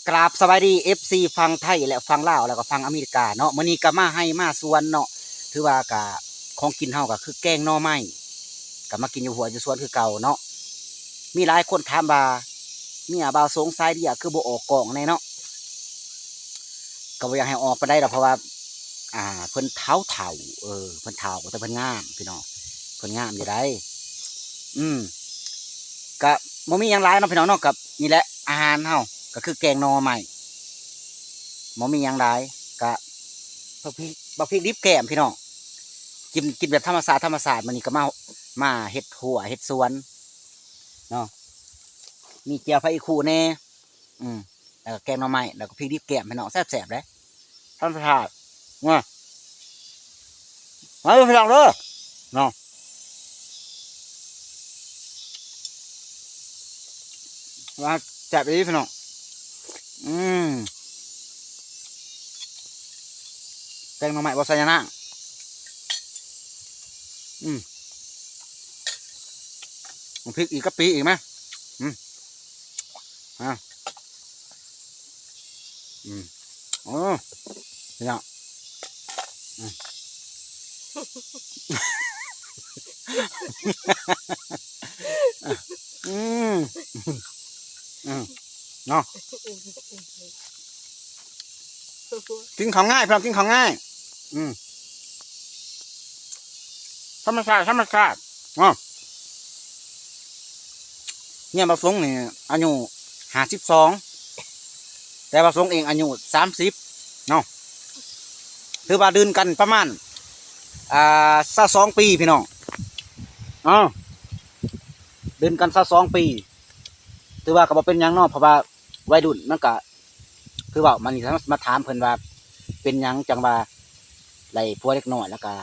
ກາບສະບາຍດີ ເອັຟຊີ ຝັ່ງໄທ ແລະ ຝັ່ງລາວ ແລ້ວກໍຝັ່ງອາເມລິກາເນາະ. ມື້ນີ້ກໍມາໄຮ່ມາສວນເນາະ, ຖືວ່າກໍຂອງກິນເຮົາກໍຄືແກງໜໍ່ໄມ້ ກໍມາກິນຢູ່ຮົ້ວຢູ່ສວນຄືເກົ່າເນາະ. ມີຫຼາຍຄົນຖາມວ່າ ເມຍບ່າວສົງສາຍເດຍຄືບໍ່ອອກກ້ອງແດ່ເນາະ? ກໍບໍ່ຢາກໃຫ້ອອກປານໃດດອກ ເພາະວ່າ ອ່າ ເພິ່ນເຖົ້າໆ ເອີ ເພິ່ນເຖົ້າ ແຕ່ເພິ່ນງາມພີ່ນ້ອງ ເພິ່ນງາມຢູ່ໃດ໋. ອືມ ກະບໍ່ມີຫຍັງຫຼາຍເນາະພີ່ນ້ອງເນາະ, ກະນີ້ແຫຼະອາຫານເຮົາ ກະຄືແກງໜໍ່ໄມ້ ບໍ່ມີຫຍັງຫຼາຍ. ກະບັກພິກ ບັກພິກດິບແກ້ມພີ່ນ້ອງ ກິນ ກິນແບບທຳມະຊາດ ທຳມະຊາດ. ມື້ນີ້ກະມາ ມາເຮັດຮົ້ວເຮັດສວນເນາະ, ມີແຈ່ວຜັກອີ່ຄູ່ແດ່ ອືມ ແລ້ວກໍແກງໜໍ່ໄມ້ ແລ້ວກໍພິກດິບແກ້ມພີ່ນ້ອງ ແຊບໆເດ້ ທຳມະຊາດ. ມາ ມາເດີພີ່ນ້ອງເດີ ເນາະ ວ່າແຊບອີ່ຫຼີພີ່ນ້ອງ. ອືມ ແກງໜໍ່ໄມ້ບໍ່ໃສ່ຍານາງ. ອືມ ບັກພິກອີກກະປິອີກໄໝ? ອືມ ຮະ ອືມ ໂອ້ ພີ່ນ້ອງ ອືມ ອືມ ເນາະ ກິນເຂົ້າງ່າຍ ພີ່ນ້ອງ ກິນເຂົ້າງ່າຍ. ອືມ ທຳມະຊາດ ທຳມະຊາດເນາະ. ເມຍບ່າວສົງນີ້ອາຍຸຫ້າສິບສອງ ແຕ່ບ່າວສົງເອງອາຍຸສາມສິບເນາະ, ຖືວ່າດື່ມກັນປະມານ ອ່າ ຊາວສອງປີພີ່ນ້ອງ ເອີ ດື່ມກັນຊາວສອງປີ. ຖືວ່າກໍບໍ່ເປັນຫຍັງເນາະ ເພາະວ່າໄວລຸ້ນມັນກະ ຄືເວົ້າມານີ້ ມາຖາມເພິ່ນວ່າເປັນຫຍັງຈັ່ງວ່າໄດ້ຜົວເດັກນ້ອຍ ແລ້ວກະ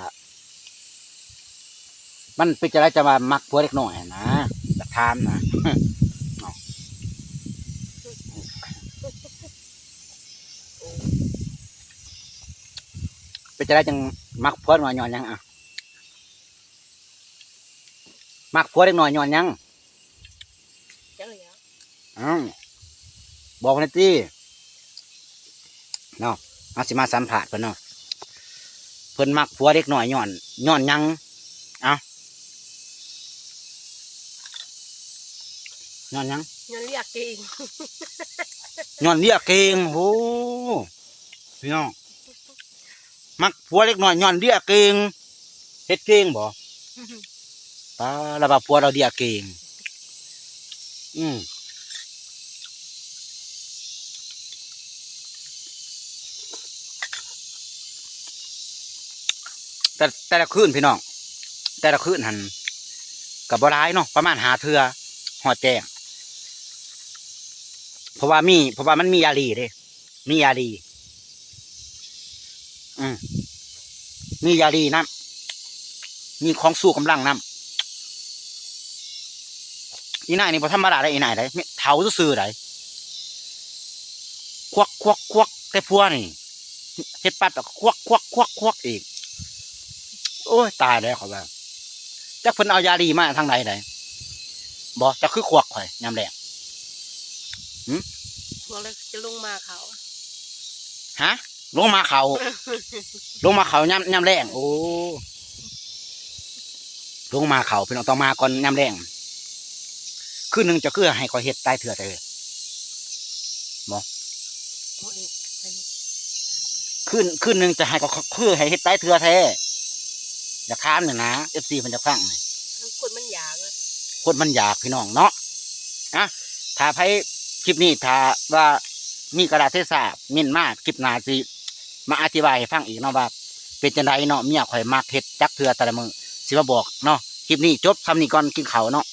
ມັນເປັນຈັ່ງໃດຈັ່ງວ່າມັກຜົວເດັກນ້ອຍຫັ້ນນະ ຢາກຖາມນະ ເປັນຈັ່ງໃດຈັ່ງມັກຜົວເດັກນ້ອຍຍ້ອນຫຍັງ? ອະ ມັກຜົວເດັກນ້ອຍຍ້ອນຫຍັງ? ຈັກແລ້ວ ອ້າວ ບອກແດ່ຕິເນາະ, ເຮົາຊິມາສຳພາດເພິ່ນເນາະ ເພິ່ນມັກຜົວເດັກນ້ອຍຍ້ອນ ຍ້ອນຫຍັງ? ເອົ້າ ຍ້ອນຫຍັງ? ຍ້ອນລຽກເກັ່ງ ຍ້ອນລຽກເກັ່ງ. ໂອ້ ພີ່ນ້ອງ ມັກຜົວເດັກນ້ອຍຍ້ອນເດຍເກັ່ງ. ເຮັດເກັ່ງບໍ່? ປາ ລາວວ່າຜົວລາວເດຍເກັ່ງ. ອືມ ແຕ່ ແຕ່ລະຄືນພີ່ນ້ອງ ແຕ່ລະຄືນຫັ້ນກະບໍ່ຫຼາຍເນາະ ປະມານຫ້າເທື່ອຮອດແຈ້ງ ເພາະວ່າມີ ເພາະວ່າມັນມີຢາຫຼີເດ້. ມີຢາດີ ອືມ ມີຢາດີນຳ ມີຂອງຊູກຳລັງນຳ. ອີ່ນາຍນີ້ບໍ່ທຳມະດາໄດ໋ ອີ່ນາຍໄດ໋ ເຖົ້າຊື່ໆໄດ໋ ຄວັກໆໆ ແຕ່ຜົວນີ້ເຮັດປັບແລ້ວຄວັກໆໆອີກ. ໂອ້ຍ ຕາຍແລ້ວ ຂ້ອຍວ່າ ຈັກເພິ່ນເອົາຢາດີມາທາງໃດໃດ໋ ບໍ່ ເຈົ້າຄືຄວັກຂ້ອຍຍາມແລງ. ຫື ພວກເຮົາຈະລົງມາເຂົາ ຮະ ລົງມາເຂົາ ລົງມາເຂົາຍາມ ຍາມແລງ. ໂອ້ ລົງມາເຂົາ ພີ່ນ້ອງ ຕ້ອງມາກ່ອນຍາມແລງ. ຄືນໜຶ່ງເຈົ້າຄືໃຫ້ຂ້ອຍເຮັດຫຼາຍເທື່ອແທ້ ບໍ່? ຄືນ ຄືນໜຶ່ງຈະໃຫ້ ກໍຄືໃຫ້ເຮັດຫຼາຍເທື່ອແທ້ ຢາກຖາມນີ້ນະ ເອັຟຊີເພິ່ນຢາກຟັງນີ້. ຄົນມັນຢາກ ຄົນມັນຢາກພີ່ນ້ອງເນາະ. ອະ ຖ້າໃຜ ຄລິບນີ້ຖ້າວ່າມີກາລະເທສະ ເມັ້ນມາ ຄລິບໜ້າຊິມາອະທິບາຍໃຫ້ຟັງອີກເນາະ ວ່າເປັນຈັ່ງໃດເນາະ. ເມຍຂ້ອຍມັກເຮັດຈັກເທື່ອແຕ່ລະມື້ ຊິມາບອກເນາະ. ຄລິບນີ້ຈົບສ່ຳນີ້ກ່ອນ ກິນເຂົ້າເນາະ.